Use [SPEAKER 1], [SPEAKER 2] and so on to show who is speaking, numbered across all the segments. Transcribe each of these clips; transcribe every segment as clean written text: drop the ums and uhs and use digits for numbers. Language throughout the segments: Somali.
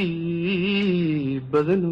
[SPEAKER 1] Ramashii badano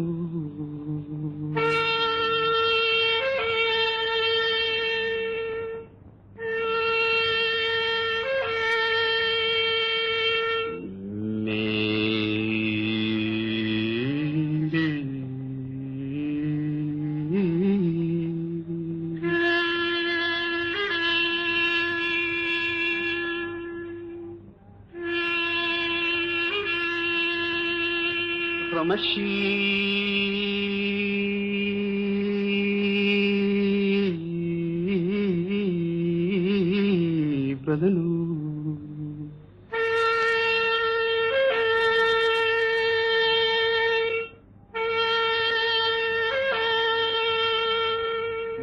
[SPEAKER 1] Ramashii badano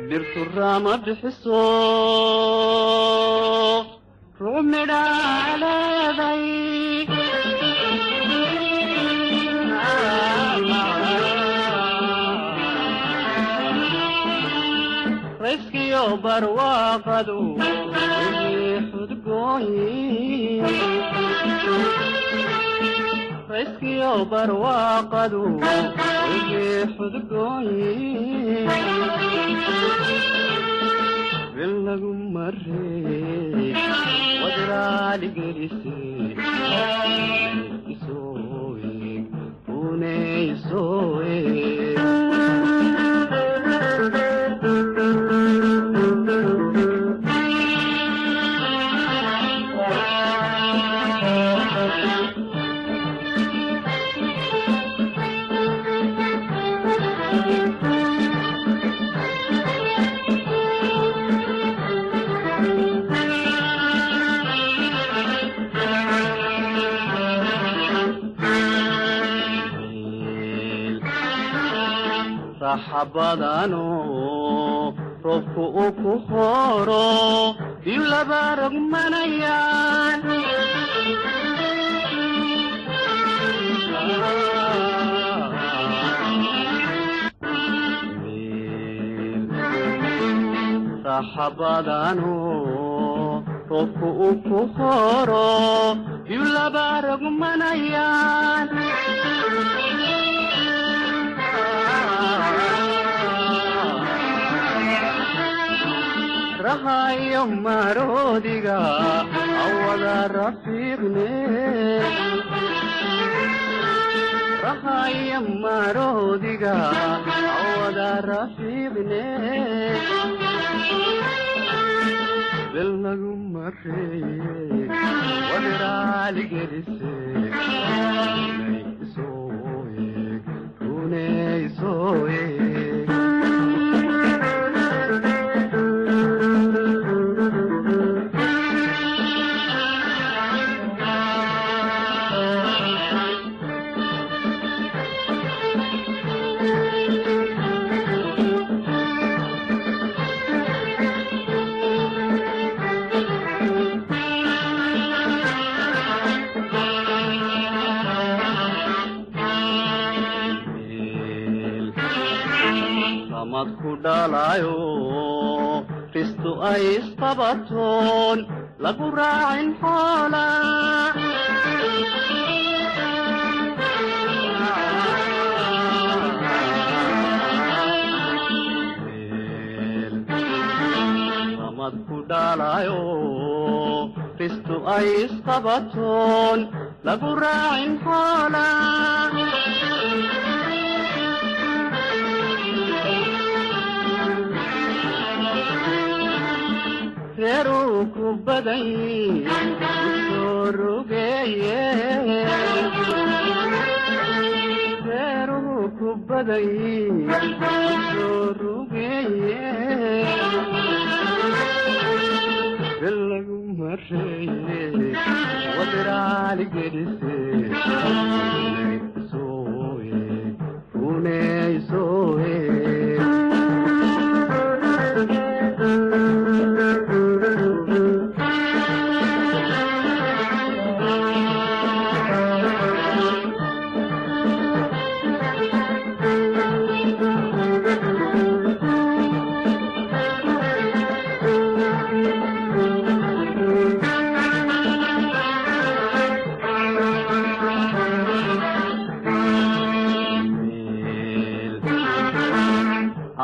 [SPEAKER 1] dhirtu rama bixiso ruuc midhaa leeday rayskiyo barwaaqadu xudgooyi rayskiyo barwaaqadu xudgooyi bil lagu marey wadraaligelise isoo eeg une isoo eeg Raxabadano roobku uu ku horo biyu laba rogmanayaan Raxabadano roobku uu ku horo biyu laba rogmanayaan Rahayo maroodiga awada rafiiqne Rahayo maroodiga awada rafiiqne Bil lagu marey wadraali gelise isoo eeg une isoo eeg Samad ku dhalayo ristu ay isqabatoon lagu raacin xoola Samad ku dhalayo ristu ay isqabatoon lagu raacin xoola Reeruu ku badan soo rugeeye Reeruu ku badan soo rugeeye Bil lagu mareye wadraali gelise isoo eeg une isoo eeg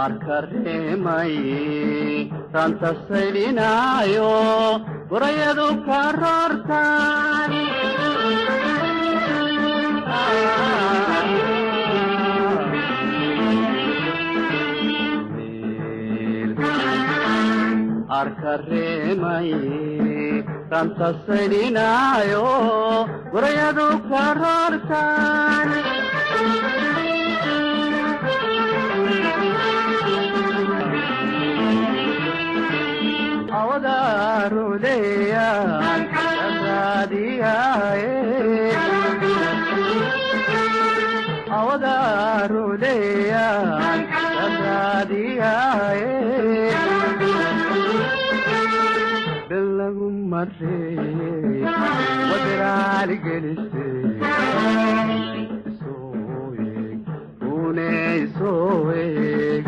[SPEAKER 1] Arkareemay ranta saydhinaayo gorayadu karoortaan. Arkareemay ranta saydhinaayo gorayadu karoortaan. Awadaruleyan raadiyaye, awadaruleyan raadiyaye, belagu mareye wadiraali gelise soo eeg une soo eeg.